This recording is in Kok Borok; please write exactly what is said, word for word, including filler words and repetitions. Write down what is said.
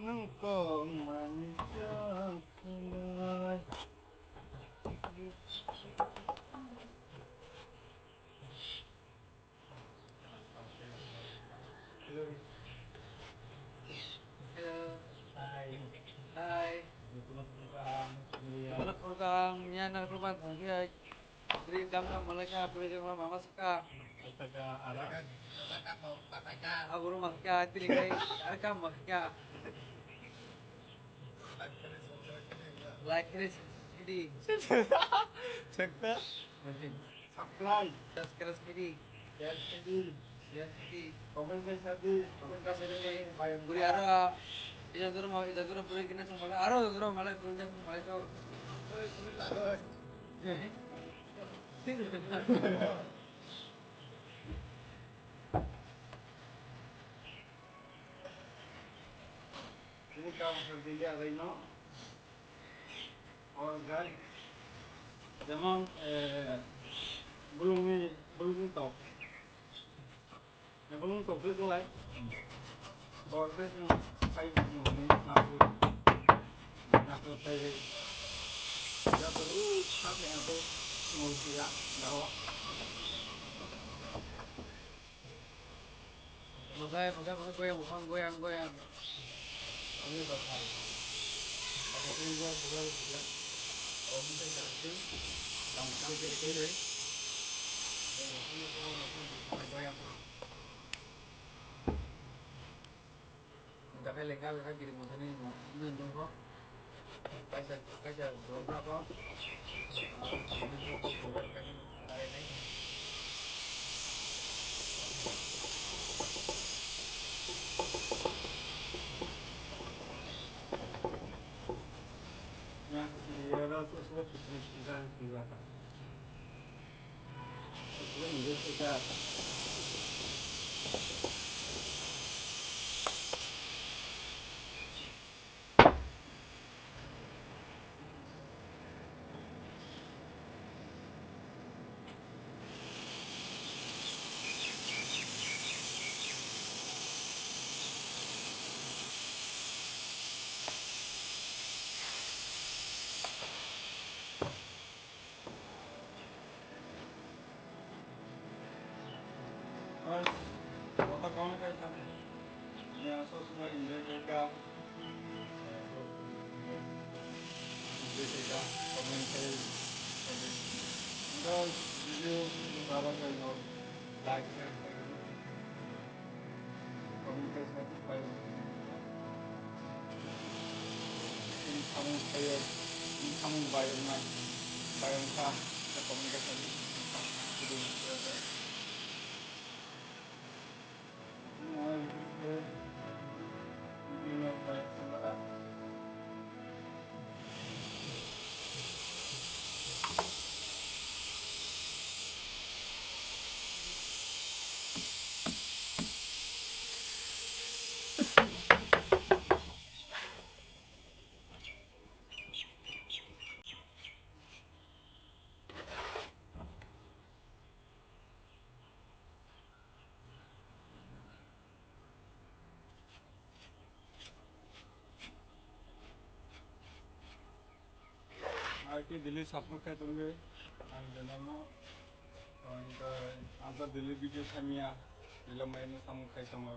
Nung kok manjak lai. Hello. Hi. Hi. Hello, program. Yan ang program. Diri kam kam malaka, pwrwngjakma mama swkha. Aboro malaka, tini kai, ar kam malaka. Like khe sidi. Chakta. Subscribe. Subscribe sidi. Share sidi. Share sidi. Comment khe sadi. Comment khe sadi. Guri aro. Ida duro ma, ida duro pura kena song mala. Aro duro mala, pura kena song mala to. Ini kamu sendiri ada ino. Or gal. Jemon, eh, bulungni, bulungni tok. Bulung tok itu lai. Bor itu kai ni naku. Naku tai. Ya tu, tapi aku mau dia, dawa. Makai, makai, makai, goyang, goyang, goyang, goyang. Ang ni bakal. Ako ko yung bulan, bulan, bulan. Ako ko yung bulan. Ang ko yung bulan. Goyang. Dakai lekha lekha giri mothani nung nung ko. Kaisa kaisa dol na ko. Ya, ya, ya, ya. Guys, kota kong kai thang. Ya, so suma enjoy kai ka. Enjoy kai ka. Comment kai. Guys, video bara kai no. Like, share kai. Comment khe satisfy. Ini samung kaya, ini samung bayar na, bayar ka, kita comment khe satisfy. Aiti daily support khai tongwi ang channel no, ang ta daily video khaimya, daily mai no samung khai tongo.